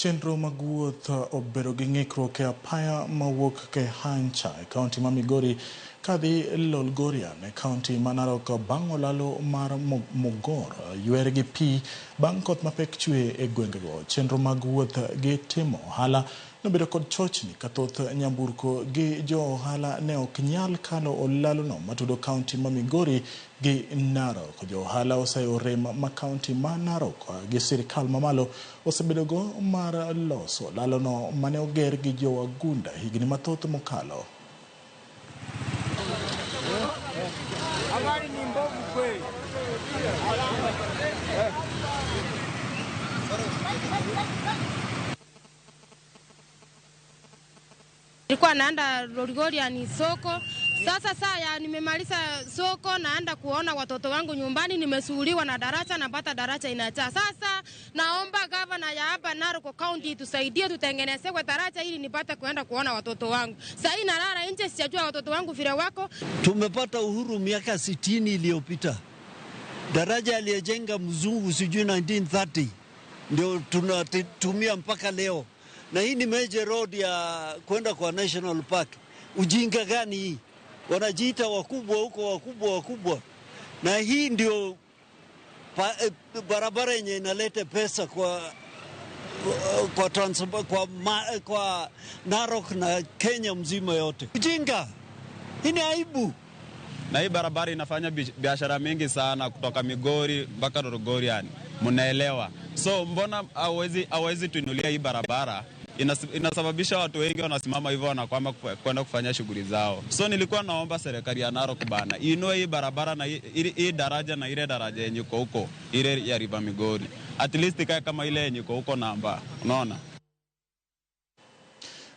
Chenro mag wuoth obedo gi ng'ikruok e apaya mawuok Kehancha e kaunti ma Migori kadhi Lolgorian e kaunti ma Narok bang' olalo mar Mogor ywer gi pi bang' koth mapek chwe e gwengego. Chenro mag wuoth gi timo ohala nobedo kod chochni ka thoth nyamburko gi jo ohala ne ok nyal kalo olalono matudo kaunti ma Migori gi Narok. Jo ohala oseyo rem ma kaunti ma Narok gi sirikal mamalo osebedogo mar loso olalono mane oger gi jo wagunda higni mathoth mokalo. Habari ni mbovu kweli. Nilikuwa naenda Lolgorian soko. Sasa saa nimemaliza soko naenda kuona watoto wangu nyumbani, nimesuhuliwa na daraja, napata daraja inajaa. Sasa naomba gavana ya hapa Narok County tusaidie tutengenezewe daraja ili nipate kuenda kuona watoto wangu. Sasa hii nalala nje, sijajua watoto wangu vile wako. Tumepata uhuru miaka 60 iliyopita. Daraja aliyejenga mzungu sijui 1930 ndio tunatumia mpaka leo. Na hii ni major road ya kwenda kwa National Park. Ujinga gani hii? Wanajiita wakubwa huko, wakubwa wakubwa. Na hii ndio barabara yenye inaleta pesa kwa Narok na Kenya mzima yote. Ujinga. Hii ni aibu. Na hii barabara inafanya biashara mingi sana kutoka Migori mpaka Lolgorian. Mnaelewa? So mbona hawezi tuinulia hii barabara? Inasababisha watu wengi wanasimama hivyo wanakwama kwenda kufanya shughuli zao. So nilikuwa naomba serikali ya Narok bana inue hii barabara na hii daraja na ile daraja yenye iko huko, ile ya River Migori. At least ikae kama ile yenye iko huko namba. Unaona?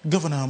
Governor